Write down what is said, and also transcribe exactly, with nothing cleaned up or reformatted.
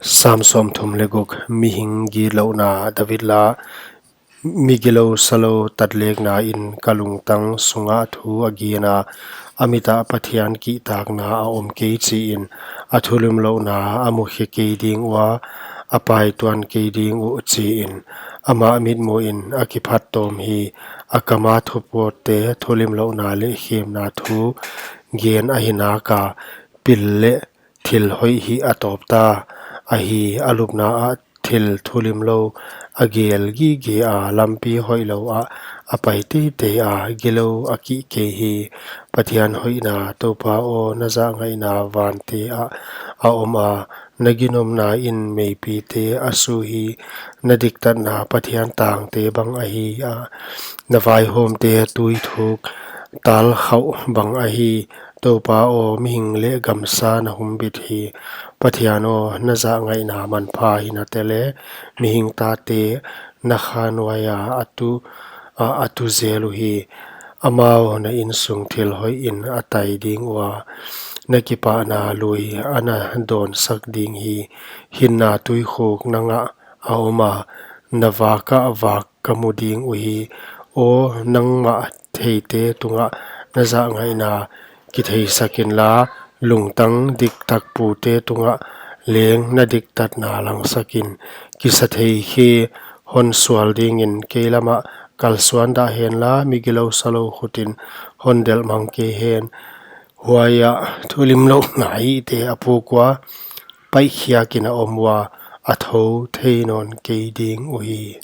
Sam sawmthum leh guk. Mihing gitlouhna. David la. Mi gilou salou tatlekna in ka lungtang sungah thu a gen a, a mit ah Pathian kihtakna a om kei chi in, a thulimlouhna a mukhe kei ding ua, a paituan kei ding uh chi in. Amah mitmuhin a kiphattawm hi, a kama thupawtte thulimlouhna leh khemna thu gen ahi nak a, pil leh thil hoih hih a tawpta. Ahi, a lupna ah thil thulimlou a gel gige a, lampi hoihlou ah a pai teitei a, gilou a kih kei hi. Pathian hoihna. Toupa aw, na zahngaihna vante ah a om a, na ginomna in meipite a su hi. Na diktatna Pathian tangte bang ahi a, na vaihawmte tuithuk talkhauh bang ahi. Toupa aw, mihing leh gamsa na humbit hi. Pathian aw, na zahngaihna manpha hi nate leh, mihing tate na kha nuai ah a tu, a, a tu zel uhi. Amau na insung thil hoih in a tai ding ua, na kipahna lui a na dawnsak ding hi. Hinna tuikhuk nang ah a om a, na vak ah vak ka mu ding uhi. Aw, nangmah theite tungah na zahngaihna kitheisak inla, lungtang diktak pute tungah leng na diktatna langsak in. Kisathei khe hon sual dingin kei lamah kalsuan dah henla, mi gilou salou khut in hon delhmang kei hen. Huai ah thulimlouhna hihte a puk ua, paihkhiak in a om ua, a thou thei nawn kei ding uhi.